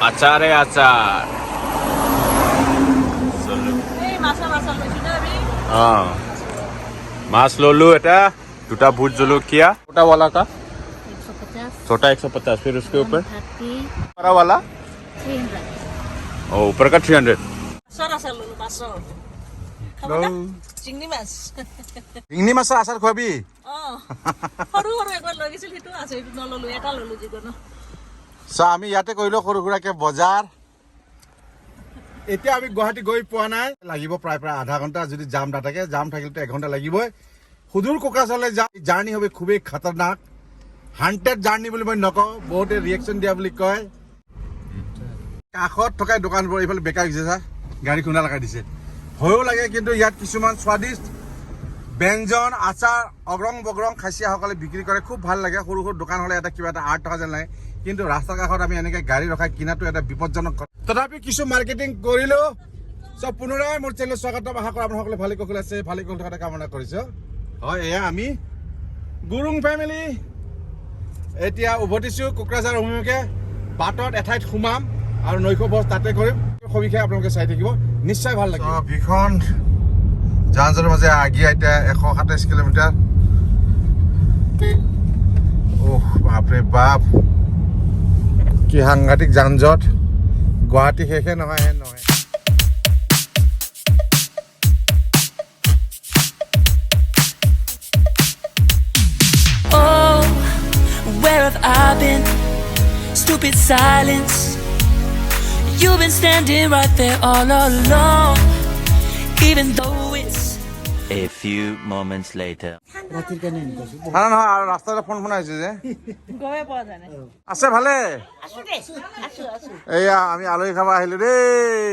আচাৰে আচাৰ। এই মাছৰ আচাৰ লৈছো না আমি। অঁ, মাছ ললো এটা, দুটা ভূত জলকীয়া। छोटा वाला का? 150। छोटा 150। फिर उसके ऊपर? 30। बड़ा वाला? 300। ओ, ऊपर का 300। মাছৰ আচাৰ ললো, মাছৰ। খাব না? চিংড়ি মাছ। শিঙি মাছৰ আচাৰ খুৱাবি? অ, সৰু সৰু একবাৰ লৈ গৈছিল, সেইটো আছে। সেইটো নললো, এটা ললো যিকোনো। চ' আমি ইয়াতে কৰিলোঁ সৰু সুৰাকে বজাৰ। এতিয়া আমি গুৱাহাটী গৈ পোৱা নাই, লাগিব প্ৰায় প্ৰায় আধা ঘণ্টা, যদি জাম নাথাকে। জাম থাকিলেতো এঘণ্টা লাগিবই। সুদূৰ কোকৰাঝাৰলৈ জাৰ্ণি হ'ব খুবেই খাতাৰনাক। হাণ্টেড জাৰ্ণি বুলি মই নকওঁ, বহুতে ৰিয়েকশ্যন দিয়া বুলি কয়। কাষত থকা দোকানবোৰ এইফালে বেকা হৈছে, চা, গাড়ী খুন্দা লগাই দিছে। ভয়ো লাগে, কিন্তু ইয়াত কিছুমান স্বাদিষ্ট ব্যঞ্জন, আচাৰ, অগ্ৰং বগ্ৰং খাচীয়াসকলে বিক্ৰী কৰে, খুব ভাল লাগে। সৰু সৰু দোকান হ'লে এটা কিবা এটা আৰ্ট থকা যেন লাগে, কিন্তু ৰাস্তাৰ কাষত আমি এনেকৈ গাড়ী ৰখাই কিনাটো এটা বিপদজনক কথা। তথাপি কিছু মাৰ্কেটিং কৰিলোঁ। চ' পুনৰাই মোৰ চেনেলত স্বাগতম। আশা কৰোঁ আপোনালোকসকলে ভালে কুশলে আছে, ভালে কুশলে থকাটো কামনা কৰিছোঁ। হয়, এয়া আমি গুৰুং ফেমিলি এতিয়া উভতিছোঁ কোকৰাঝাৰ অভিমুখে। বাটত এঠাইত সোমাম আৰু নৈশ ভোজ তাতে কৰিম। সবিশেষ আপোনালোকে চাই থাকিব, নিশ্চয় ভাল লাগিব। ভীষণ যান জঁটৰ মাজে আগিয়া এতিয়া 127 কিলোমিটাৰ। অহ বাপৰে বাপ, কি সাংঘাতিক যান জঁট! গুৱাহাটী শেষে নহয় হে নহয়। Oh, where have I been? Stupid silence. You've been standing right there all along. Even though it's A few moments later. নহয় নহয়, আৰু ৰাস্তাতে ফোন ফোন আহিছে যে। গমে পোৱা যায় নাই। আছে ভালে? এয়া আমি আলহী খাব আহিলো দেই।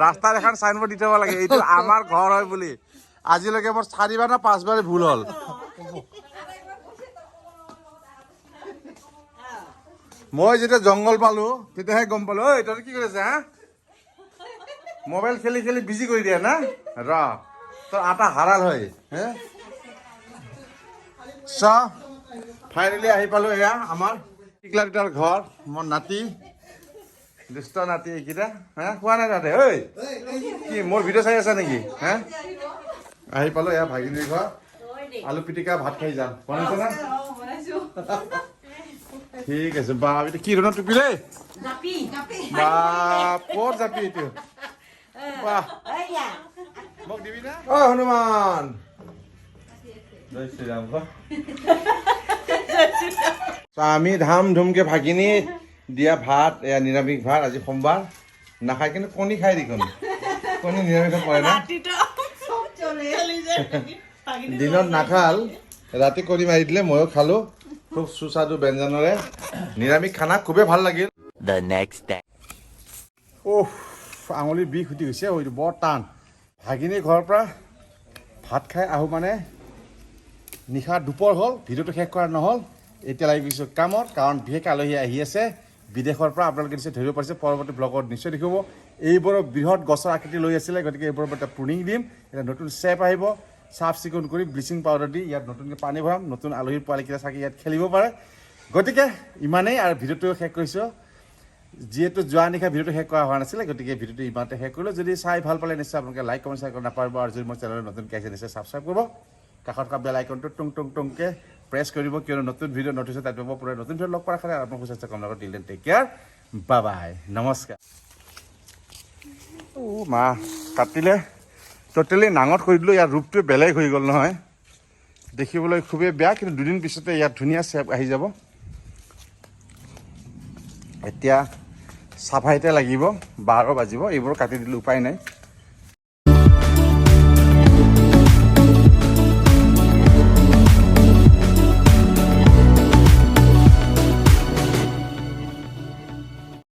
ৰাস্তাত এখন চাইনবোৰ্ড দি থ'ব লাগে, এইটো আমাৰ ঘৰ হয় বুলি। আজিলৈকে মোৰ চাৰিবাৰ নে পাঁচবাৰ ভুল হ'ল। মই যেতিয়া জংঘল পালো, তেতিয়াহে গম পালো। ঐ, তই কি কৰি আছা হা? মোবাইল খেলি খেলি বিজি কৰি দিয়া না। ৰ, তোৰ আটা হাৰাল হয় হে। চ ফাইনেলি আহি পালো। এয়া আমাৰ টিকলা দুটাৰ ঘৰ, মোৰ নাতি, দুষ্ট নাতি এইকেইটা। হা, খোৱা নাই তাতে? ঐ, কি মোৰ ভিডিঅ' চাই আছা নেকি? হা, আহি পালো। এয়া ভাগিনীৰ ঘৰ। আলু পিটিকা ভাত খাই যাম। বনাইছে না? ঠিক আছে। বাপ, এইটো কি ধৰণৰ টুপি দেই বাপ! ক'ত জাপি এইটো? বাহ, মোক দিবি না? অ হনুমান। জয় শ্ৰীৰাম। চ' আমি ধাম ধুমকে ভাগিনী দিয়া ভাত, এয়া নিৰামিষ ভাত, আজি সোমবাৰ, নাখায় কিন্তু কণী খাই দেখোন। কণী নিৰামিষত পৰে না? ৰাতিটো চলি যায়। দিনত নাখাল, ৰাতি কণী মাৰি দিলে, ময়ো খালোঁ। খুব সুস্বাদু ব্যঞ্জনেৰে নিৰামিষ খানা, খুবেই ভাল লাগিল। The next day. উফ, আঙুলিৰ বিষ উঠি গৈছে। এইটো বৰ টান। ভাগিনীৰ ঘৰৰ পৰা ভাত খাই আহোঁ মানে নিশা দুপৰ হ'ল, ভিডিঅ'টো শেষ কৰা নহ'ল। এতিয়া লাগি গৈছোঁ কামত, কাৰণ বিশেষ আলহী আহি আছে বিদেশৰ পৰা। আপোনালোকে নিশ্চয় ধৰিব পাৰিছে, পৰৱৰ্তী ব্লগত নিশ্চয় দেখিব। এইবোৰৰ বৃহৎ গছৰ আকৃতি লৈ আছিলে, গতিকে এইবোৰৰ এটা প্ৰুনিং দিম, এটা নতুন শ্বেপ আহিব। চাফ চিকুণ কৰি ব্লিচিং পাউডাৰ দি ইয়াত নতুনকৈ পানী ভৰাম। নতুন আলহীৰ পোৱালিকেইটা চাগে ইয়াত খেলিব পাৰে। গতিকে ইমানেই আৰু ভিডিঅ'টো শেষ কৰিছোঁ। যিহেতু যোৱা নিশা ভিডিঅ'টো শেষ কৰা হোৱা নাছিলে, গতিকে ভিডিঅ'টো ইমানতে শেষ কৰিলোঁ। যদি চাই ভাল পালে নিশ্চয় আপোনালোকে লাইক, কমেণ্ট, শ্বেয়াৰ কৰিব নাপাহৰিব। আৰু যদি মোৰ চেনেলত নতুনকৈ আহিছে, নিশ্চয় ছাবস্ক্ৰাইব কৰিব। কাষত থকা বেল আইকনটো টুং টুং টুংকৈ প্ৰেছ কৰিব, কিয়নো নতুন ভিডিঅ' নটিছ তাত পাব। পুৰা নতুন ভিডিঅ' লগ কৰাৰ কাৰণে আপোনাৰ সুস্বাস্থ্য কামনা কৰোঁ। Till then, take care, bye bye, নমস্কাৰ। অ' মা, কাটিলে ট'টেলি নাঙত কৰি দিলোঁ। ইয়াৰ ৰূপটোৱে বেলেগ হৈ গ'ল নহয়, দেখিবলৈ খুবেই বেয়া, কিন্তু দুদিন পিছতে ইয়াত ধুনীয়া চেপ আহি যাব। এতিয়া চাফাইতে লাগিব, 12 বাজিব। এইবোৰ কাটি দিলোঁ, উপায় নাই।